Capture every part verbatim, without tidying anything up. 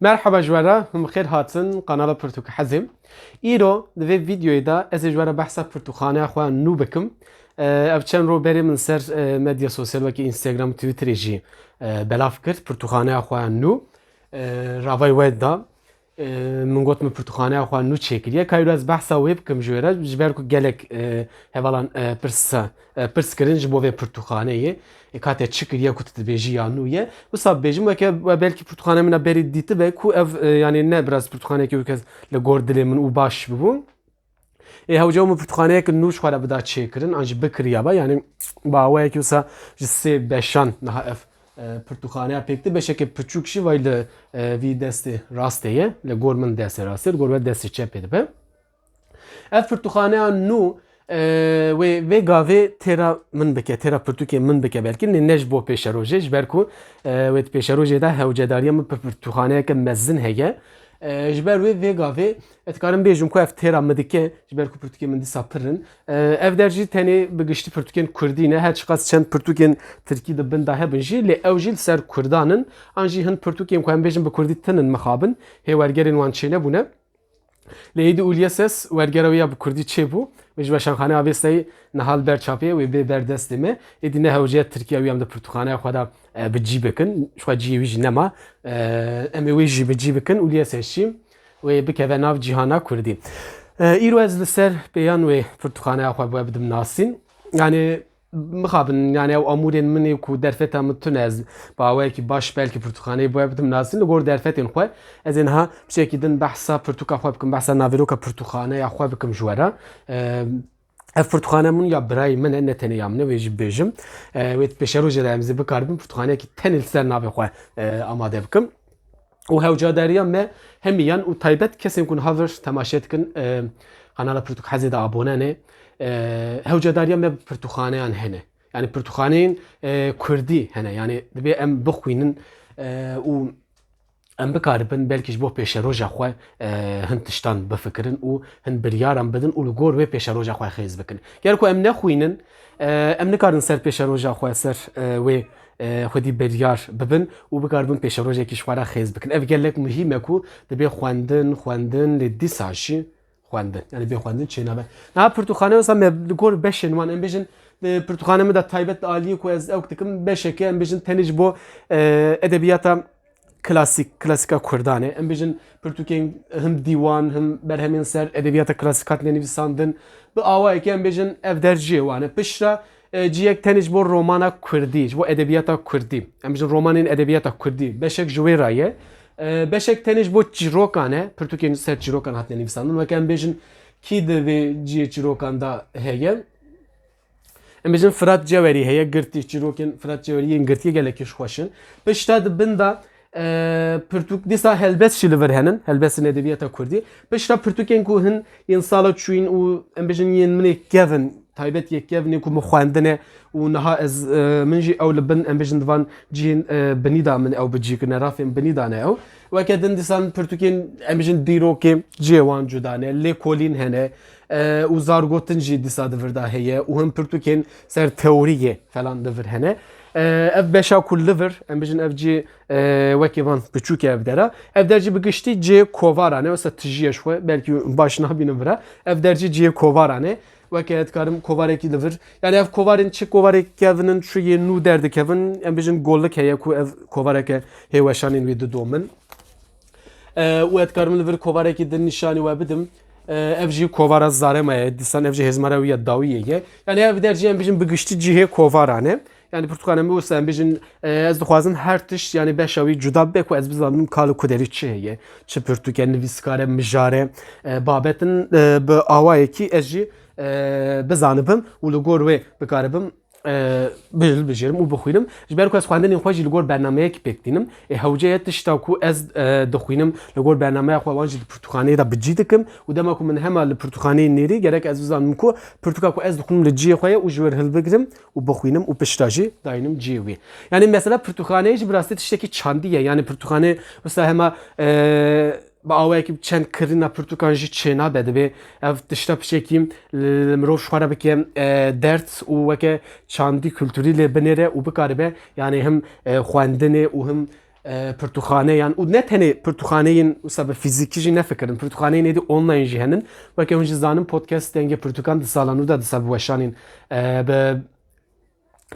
Merhaba ji we re, hûn bi xêr hatin kanala Pirtûk Hezê. Îro di vê vîdeoyê de ez ê ji we re behsa pirtûkxaneya xwe nû bikim. Ev çend roj berê min ser medya sosyal wekî Instagram, Twitterê jî belav kir pirtûkxaneya xwe nû. Ravayê we da. Min got, min pirtûkxaneya xwe nû çêkiriye. Ka îro ez behsa wê bikim ji wê re, ji ber ku gelek hevalan pirsa pirs kirin ji bo vê pirtûkxaneyê. Ê, ka te çi kiriye ku tu dibêjî ya nû ye? Wisa bibêjim, weke we belkî pirtûkxaneya min a berî dîtibe ku ev, e, yanî ne biraz pirtûkxaneyekî weke li gor dilê min û baş bibû. Ê, hewce min pirtûkxaneyek nû ji xwe re bida çêkirin, an jî bikiriya be. Yanî bi awayekî wisa ji sê beşan niha ev, e, pirtûkxaneya pêk tê. Beşeke piçûk jî vay li, e, vî destê rastê ye, li gor min destê rastê, li gor we destê çepê dibe. Ev pirtûkxaneya nû, e, wê, vê gavê têra min bike, têra pirtûkê min bike belkî, ne, ne ji bo pêşerojê, ji ber ku, e, wê di pêşerojê de hewcedariya min bi pirtûkxaneyeke mezin heye. E, ji ber wê vê gavê ez dikarim bêjim ku ev têra min dike, ji ber ku pirtûkê min dîsa pir in. E, ev der jî tenê bi giştî pirtûkên kurdî ne, her çiqas çend pirtûkên tirkî di bin de hebin jî, lê ew jî li ser kurdan in. An jî hin pirtûkên ku em bêjin bi kurdî tinin mixabin, hê wergerên wan çênebûne. Lê êdî Ulysses wergera wî ya bi kurdî çêbû, wê ji Weşanxaneya Avestayê niha li ber çapê ye, wê bê ber destê me. Êdî ne hewce ye Tirkiye wî em di pirtûkxaneya xwe de, e, bi cî bikin. Ji xwe cihê wî jî nema. E, em ê wê jî bi cî bikin, Ulysses jî wê bikeve nav cîhana kurdî. E, îro ez li ser pêyan wê pirtûkxaneya xwe bi we bidim nasîn. Yanî, mixabin, yani ew amûrên min ê ku derfeta min tune, ez bi awayekî baş belkî pirtûkxaneyê bi we bidim nasîn, li gor derfetên xwe ez ê niha piçekî din behsa pirtûka xwe bikim, behsa naveroka pirtûkxaneya xwe bikim ji we re. Ev pirtûkxane min ya birayê min e, ne tenê ya min e, wê jî bibêjim. Wê pêşerojê de em zê bikaribin pirtûkxaneyekî tenê li ser navê xwe, e, amade bikim. Û hewcadariya me hemiyan û taybet kesên ku niha vir temaşe dikin, e, kanala Pirtûk Hezê de abone ne, e, hewcadariya me bi pirtûkxaneyan hene. Yani pirtûkxaneyên, e, kurdî hene. Yani dibê em bixwînin, e, û em bikaribin belkî ji bo pêşeroja xwe, e, hin tiştan bifikirin û hin biryaran bidin û li gor wê pêşeroja xwe xêz bikin. Ger ku em nexwînin, e, em nikarin ser pêşeroja xwe, ser, e, wê, e, xwedî biryar bibin û bikaribin pêşerojekî ji xwe re xêz bikin. Ev gelek muhîm e ku dibê xwendin, xwendin, lê dîsa jî xwendin. Yani bê xwendin çênabe. Niha pirtûkxane wisa me li gor beşên wan, em bêjin, di pirtûkxane min de taybet aliyê ku ez ew dikim, beşeke, em bêjin, tenê ji bo, e, edebiyata klasîk, klasîka kurdan e. Em bêjin pirtûkên him dîwan, him berhemên ser edebiyata klasîk hatine nivîsandin. Bi awayekê em bêjin ev der cihê wan e. Piştre, e, cihek tenê ji bo romana kurdî, ji bo edebiyata kurdî. Em bêjin romanên edebiyata kurdî. Beşek ji wê re ye. E, beşek tenê ji bo çîrokan e. Pirtûkên ser çîrokan hatine nivîsandin. Weke em bêjin kî di vê cihê çîrokan de heye. Em bêjin Firat Cewerî heye, girtî, çîrokên Firat Cewerî yên girtiyê gelekî ji xweş in. Pişta di bin de, e, pirtûk, dîsa helbest jî li vir henin, helbestên edebiyata kurdî. Pişta pirtûkên ku hin yên sala çûyîn û em bêjin yên min ê kevin, taybet yê kevin ê ku min xwendine û niha ez, e, min jî ew li bin, em bêjin di van cihên, e, binî de min ew bi cî kirine, rafên binî de ne ew. Weke din dîsan pirtûkên, em bêjin dîrokê cihê wan cuda ne, lêkolîn hene, e, û zargotin jî dîsa di vir de heye û hin pirtûkên ser teoriyê falan di vir hene. E, ev beşa ku li vir, em bêjin ev cî, e, wekî van piçûk e ev dera. Ev der jî bi giştî cihê kovaran e, wisa tijî ye ji xwe, belkî baş nabînim vira. Ev der jî cihê kovaran e. Weke ez dikarim kovarekî li vir. Yani ev kovarên çi kovarê kevin in, çi yê nû derdikevin, em bêjin golik heye ku ev kovareke hê weşanên wî didomin. E, û ez dikarim li vir kovarekî din nîşanî we bidim. E, ev jî kovara Zarema ye. Dîsan ev jî hêzmara wî ya dawiyê ye. Yani ev der jî em bêjin bi giştî cihê kovaran e. Yani pirtûkane min wisa em bêjin, e, ez dixwazim her tişt, yani beşa wî cuda bibe ku ez bizanim ka li ku derî çi heye. Çi pirtûk e, nivîskar e, mijar e, e, babet in, e, bi awayekî ez jî, e, bizanibim û li gor wê bikaribim, e, bil-, bijêrim û bixwînim. Ji ber ku ez xwendinên xwe jî li gor bernameyekî pêk tînim. Ê hewce ye tişta ku ez, e, dixwînim li gor bernameya xwe wan jî di pirtûkxaneyê de bi cî dikim û dema ku min hema li pirtûkxaneyê nêrî gerek ez bizanim ku pirtûka ku ez dixwînim li cihê xwe ye û ji wir hilbigirim û bixwînim û pişta jî dayînim cihê wî. Yani mesela pirtûkxaneyê jî bi rastî tiştekî çandî ye. Yani pirtûkxaneyê wisa hema, e, bi awayekî çend kirina pirtûkan jî çênabe, dibê ev tişta piçekî li, li mirov ji xwe re bike, e, dert û weke çandî kulturî lê binêre û bikaribe, yani him, e, xwendinê û him, e, pirtûkxaneyan û ne tenê pirtûkxaneyên wisa bi fîzîkî jî nefikirin. Pirtûkxaneyên êdî online jî henin. Weke hûn jî zanin podcast Dengê Pirtûkan di sala nû de disa bi weşanên, e, bi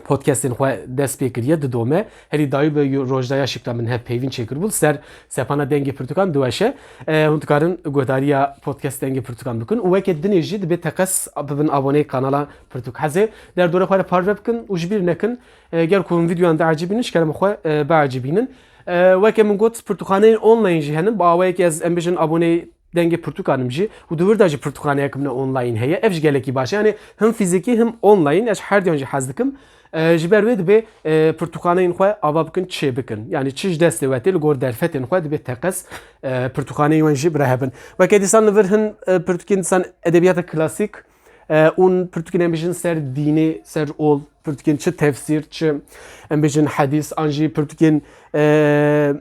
podcastên xwe dest pê kiriye, didome. Herî dawî bi yo-, Rojda Yaşîk de min hevpeyvîn çêkiribû. Li ser sepana Dengê Pirtûkan diweşe. E, hûn dikarin guhdariya podcast Dengê Pirtûkan bikin. Û weke dinê jî dibê teqez bibin aboneyê kanala Pirtûk Hezê. Derdorê xwe re parve bikin û ji bîr nekin. E, ger ku hûn vîdyoyan diecibînin, ji kerema xwe, e, biecibînin. E, weke min got, pirtûkxaneyên online jî henin. Bi awayekî ez, em bêjin, aboneyê Dengê Pirtûkan im jî û di wir de jî pirtûkxaneyek min online heye. Ev jî gelekî baş e. Yanî him fîzîkî him online. Ez her diyan jî hez dikim. E, ji ber wê dibê, e, pirtûkxaneyên xwe ava bikin, çê bikin. Yanî çi ji destê we tê li gor derfetên xwe dibê teqez, e, pirtûkxaneyên wan jî bi re hebin. Weke dîsan li vir hin, e, pirtûkên dîsan edebiyata klasîk, e, û pirtûkên em bêjin ser dînê, ser ol, pirtûkên çi tefsîr, çi em bêjin hedîs, an jî pirtûkên, e,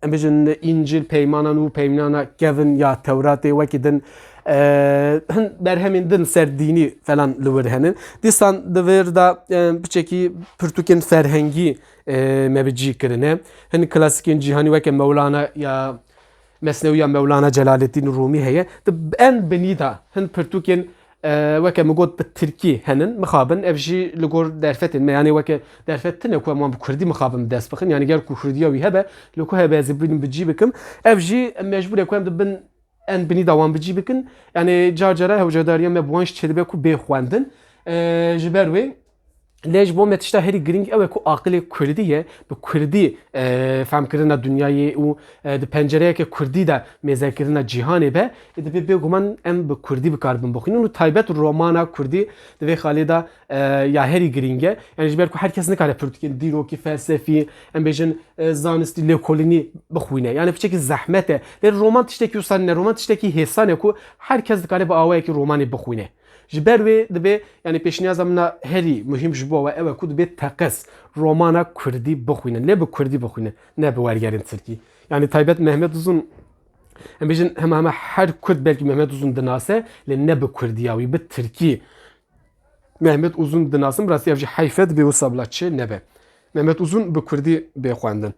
em bêjin Încîl, Peymana Nû, Peymana Kevin ya Tewratê, wekî din, e, hin berhemên din ser dînî falan li wir henin. Dîsan di vir de, e, piçekî pirtûkên ferhengî, e, me bi cî kirine. Hin klasîkên cîhanî weke Mewlana ya Mesnewiya Mewlana Celaleddîn Rûmî heye. Di en binî de hin pirtûkên, e, weke min got, bi tirkî henin, mixabin, ev jî li gor derfetên me, yanî weke derfet tune ku em wan bi kurdî mixabin bi dest bixin. Yanî ger ku kurdiya wî hebe, li ku hebe ez ê bînim bi cî bikim. Ev jî em mecbûr e ku em di bin en binî de wan bi cî bikin. Yanî car cara hewcedariya me bi wan jî çêdibe ku bê xwendin. E, ji ber wê Lê ji bo me tişta herî girîng ew e ku aqilê kurdî ye, bi kurdî, e, fehmkirina dinyayê û, e, di pencereyeke kurdî de mêzekirina cîhanê be, ê dibê bêguman em bi kurdî bikaribin bixwînin û taybet romana kurdî di vê xalê de, e, ya herî girîng e. Yanî ji ber ku her kes nikare pirtûkên dîrokî, felsefî, em bêjin, e, zanistî, lêkolînî bixwîne. Yanî piçekî zehmet e. Lê roman tiştekî wisa nîne, roman tiştekî hêsan e ku her kes dikare bi awayekî romanê bixwîne. Ji ber wê dibê, yanî pêşniyaza min a herî muhîm ji bo we ew e ku dibê teqez romana kurdî bixwînin, lê bi kurdî bixwînin, ne bi wergerên tirkî. Yanî taybet Mehmet Uzun, em bêjin hema hema her kurd belkî Mehmet Uzun dinase, lê ne bi kurdiya wî, bi tirkî Mehmet Uzun dinasin. Bi rastî ev jî heyf e, dibê wisa bila çê nebe. Mehmet Uzun bi kurdî bê xwendin.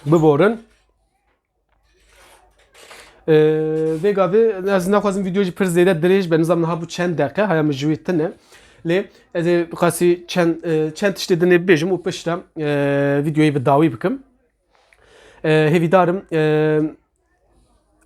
Biborin. Ee, vê gavê ez naxwazim vîdeo jî pir zêde dirêj be. Nizam niha bû çend deqe, haya min ji wî tune. Lê ez ê qasî çend, e, çend tiştê din ê bibêjim û pişta, e, vîdeoyê bi dawî bikim. E, hêvîdarim, e,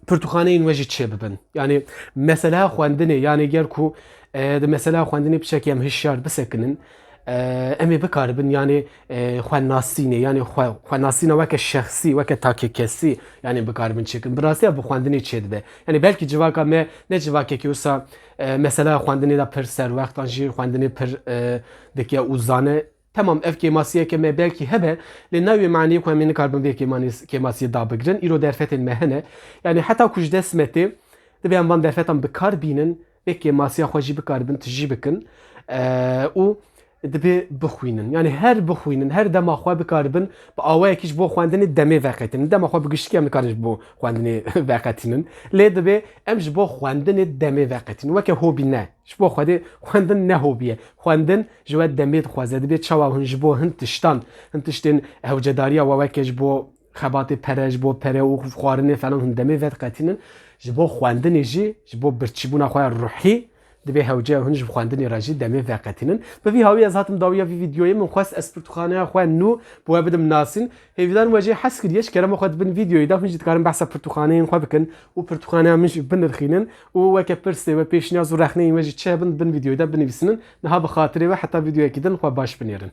pirtûkxaneyên we jî çê bibin. Yanî meseleha xwendinê, yanî ger ku, e, di meseleha xwendinê piçekî em hişyar bisekinin, e, em ê bikaribin, yanî, e, xwenasînê, yanî xwe, xwenasîna weke şexsî, weke takekesî, yanî bikaribin çêkin. Bi rastî ev bi xwendinê çêdibe. Yanî belkî civaka me ne civakekî wisa, e, mesela xwendinê de pir serwext an jî xwendinê pir, e, dike û zane. Temam, ev kêmasiyeke me belkî hebe, lê nayê wê maniyê ku em ê nikaribin vê kêmanî-, kêmasiyê dabigirin. Îro derfetên me hene. Yanî heta ku ji dest me tê, dibê em van derfetan bi kar bînin. Vê kêmasiya xwe jî bikaribin tijî bikin. Eee, û dibê bixwînin. Yanî her bixwînin, her dema xwe bikaribin, bi awayekî ji bo xwendinê demê veqetînin. Dema xwe bi giştî em nikarin ji bo xwendinê veqetînin. Lê dibê em ji bo xwendinê demê veqetînin. Weke hobî ne. Ji bo Xwedê xwendin ne hobî ye. Xwendin ji we demê dixwaze. Dibê çawa hûn ji bo hin tiştan, hin tiştên hewcedariya we weke ji bo xebatê pere, ji bo pere û xwarinê falan hûn demê vediqetînin, ji bo xwendinê jî, ji bo birçîbûna xwe ya ruhî, dibê hewce hûn ji xwendinê re jî demê veqetînin. Bi vî hawî ez hatim dawiya vî vîdyoyê, min xwest ez pirtûkxaneya xwe nû bi we bidim nasîn. Hêvîdarim we jê hez kiriye, ji kerema xwe di bin vîdyoyê de hûn jî dikarin behsa pirtûkxaneyên xwe bikin û pirtûkxaneya min jî binirxînin û weke pirsê we, pêşniyaz û rexneyên we jî çi hebin di bin vîdyoyê de binivîsinin. Niha bi xatirê we heta vîdyoyekî din xwe baş binêrin.